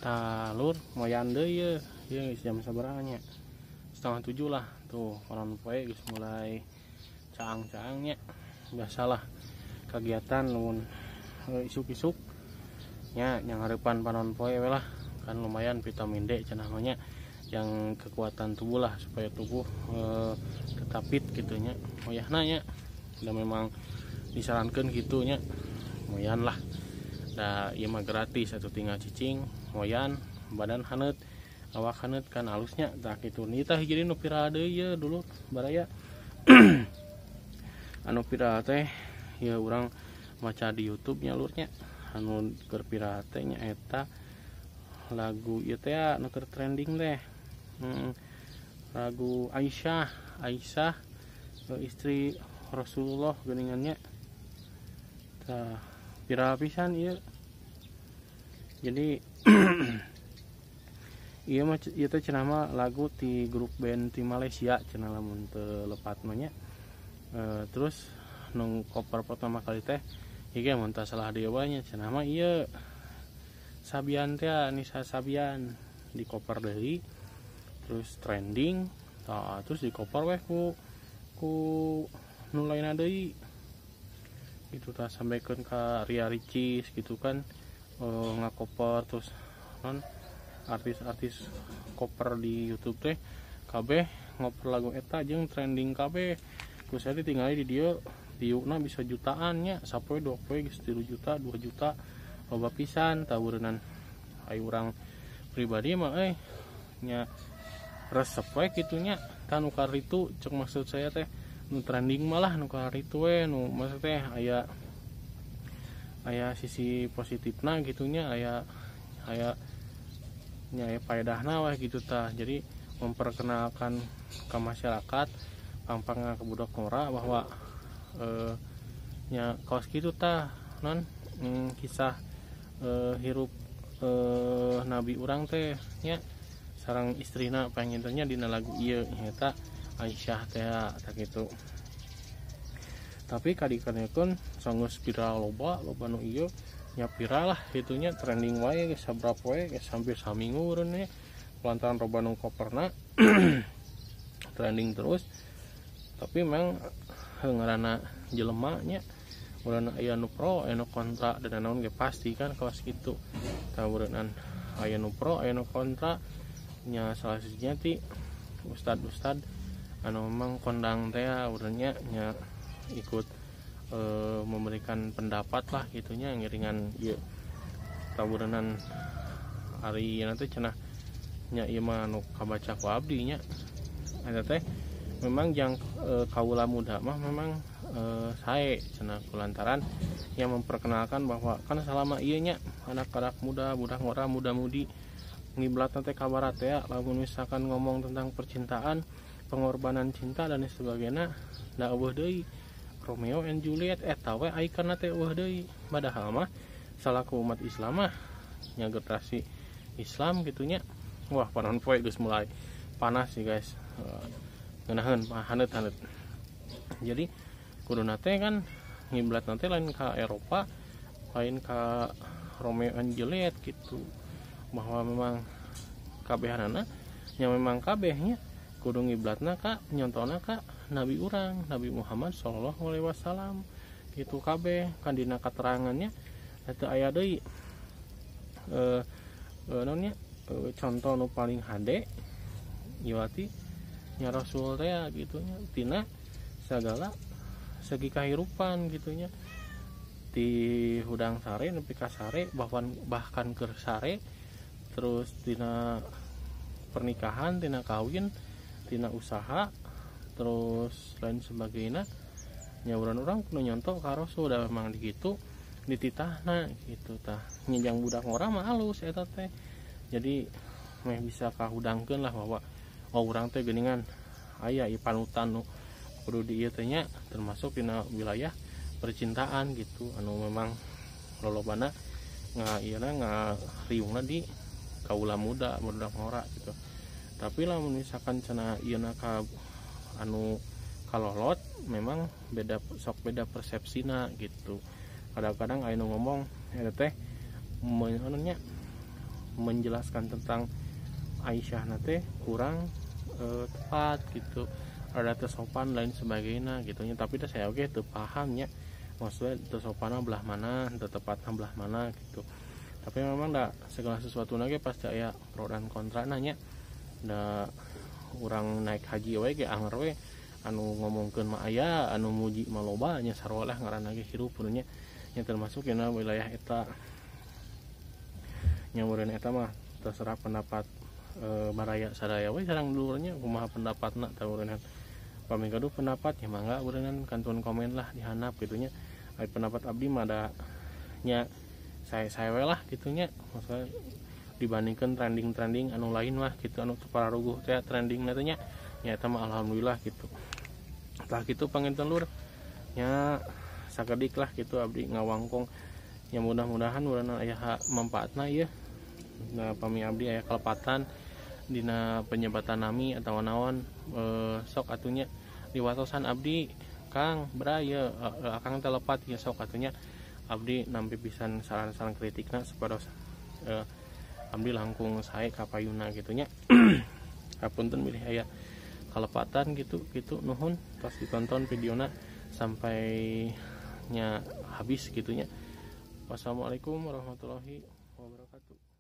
Tah lur, moyan deui ye. Ieu geus jam sabaraha nya? 6.30 lah. Tuh, panon poe geus mulai caang-caang nya. Biasalah kegiatan lamun isuk-isuk nya nyanghareupan panon poe we lah. Kan lumayan vitamin D cenah mah nya, yang kekuatan tubuh lah supaya tubuh tetap fit gitu nya. Moyahna nya udah memang disarankan gitu nya. Moyan lah. Da ieu mah gratis atuh, tinggal cicing, moyan, badan haneut, awak haneut kan alusnya tah kitu. Ni tah jadi nu viral deui ye dulu baraya. Anu viral teh ya urang maca di YouTube nya lur nya. Anu keur viral teh nya eta lagu ieu teh anu keur trending teh. Lagu Aisyah, Aisyah istri Rasulullah geuningan nya. Tah viral pisan ieu. Jadi ieu mah ieu teh cenah mah lagu ti grup band ti Malaysia cenah lamun teu lepat mah nya. Terus nu cover pertama kali teh ieu ge mun teu salah deui wae nya cenah mah ieu Sabian teh, Nissa Sabyan di cover deui terus trending tah, terus di cover weh ku nu lainna deui gitu tah, sampaikan ka Ria Ricis gitu kan, ngakoper terus non artis-artis cover di YouTube teh kabeh ngoper lagu eta jeung trending kabeh. Terus saya ditinggali di dieu view-na bisa jutaan nya, sapoe dua poe geus 3 juta, 2 juta, loba pisan tawurenan. Ai urang pribadi mah nya resep we kitu nya kan nu karitu, cek maksud saya teh nu trending malah nu karitu we nu maksud teh aya sisi positifna gitu nya, aya nya aya faedahna weh gitu tah. Jadi memperkenalkan ke masyarakat pangpangna ke budak ngora bahwa nya kaos kitu tah non, kisah hirup nabi urang teh nya sareng istrina pangintennya dina lagu ieu nyaeta Aisyah teh tah kitu. Tapi kadikanikeun sanggeus viral loba, loba nu ieu nya viral lah itunya trending wae geus sabaraha poe geus hampir saminggu urang nya lantaran loba nu coverna trending terus. Tapi memang ngaranna jelema nya urang aya nu pro aya nu kontra dan naon ge pasti kan kawas kitu. Tah ureunan aya nu pro aya nu kontra nya, salah sijina ti ustad-ustad anu memang kondang teh urangnya nya ikut memberikan pendapat lah gitunya ngiringan ieu taburenan ari nanti cenah nya ieu mah anu kabaca ku abdi nya. Eta teh memang jang kaula muda mah memang sae cenah kulantaran yang memperkenalkan bahwa kan selama ieu nya anak-anak muda, budak ngora muda-mudi ngiblatna teh ka barat ya, lamun misalkan ngomong tentang percintaan, pengorbanan cinta dan sebagainya, da eueuh deui Romeo and Juliet eta we ikonna teh eueuh deui. Padahal mah salaku umat Islam mah nya generasi Islam gitunya. Wah, panon poe geus mulai panas sih guys. Ngeunaheun haneut-haneut. Jadi kuduna teh kan ngiblatna teh lain ka Eropa, lain ka Romeo and Juliet gitu. Bahwa memang kabehanana nya memang kabehnya kudu ngiblatna ka nyontona ka nabi urang, Nabi Muhammad sallallahu alaihi wasallam gitu kabeh kan dina katerangannya eta aya deui naonnya contoh nu paling hade ieu ati nya Rasul teh gitu nya tina sagala segi kahirupan gitu nya, ti hudang sare nepi ka sare, bahkan keur sare, terus tina pernikahan, tina kawin, tina usaha, terus lain sebagainya. Nya urang-urang kudu nyontoh ka Rasul da memang digitu dititahna gitu tah. Nyejang budak ngora mah alus eta teh. Jadi meh bisa kahudangkeun lah bahwa oh urang teh geuningan aya ieu panutan nu kudu di ieu teh nya, termasuk dina wilayah percintaan gitu anu memang lolobana nga ieu na ngariungna di kaula muda budak ngora gitu. Tapi lamun misalkan cenah ieu na ka anu kalolot memang beda, sok beda persepsina gitu. Kadang-kadang aya nu ngomong eta teh anu nya menjelaskan tentang Aisyah nate kurang tepat gitu, ada teu sopan lain sebagainya gitu nya. Tapi teh saya oge teu paham nya, maksudnya teu sopanna belah mana, teu tepatna belah mana gitu. Tapi memang da segala sesuatu ge pasti aya pro dan kontra nanya. Da urang naik haji we ge anger we anu ngomongkeun mah aya, anu muji mah loba nya, sarua lah ngaranna ge hirup nya. Nya termasuk dina wilayah eta nya meureun eta mah terserah pendapat baraya sadaya we sareng dulurnya kumaha pendapatna tah meureun. Pami gaduh pendapat ya mangga meureun kantun komen lah dihandap gitu nya. Ai pendapat abdi mah da nya saya we lah gitu nya, maksudnya dibandingkan trending-trending anu lain mah gitu, anu teu pararuguh teh trending teh nya, nya eta mah alhamdulillah gitu. Tah gitu panginten lur nya, sakedik lah gitu abdi ngawangkong nya, mudah-mudahan meureun aya manfaatna ieu. Nah pami abdi aya kalepatan dina penyebatan nami atau naon, sok atunya diwatosan abdi Kang Bra ya, akang teh lepat ya, sok atunya abdi nampi pisan saran-saran kritikna supados abdi langkung sae ka payuna gitu nya. Hapunten bilih aya kalepatan gitu gitu, nuhun tos ditonton videona sampai nya habis gitunya. Wassalamualaikum warahmatullahi wabarakatuh.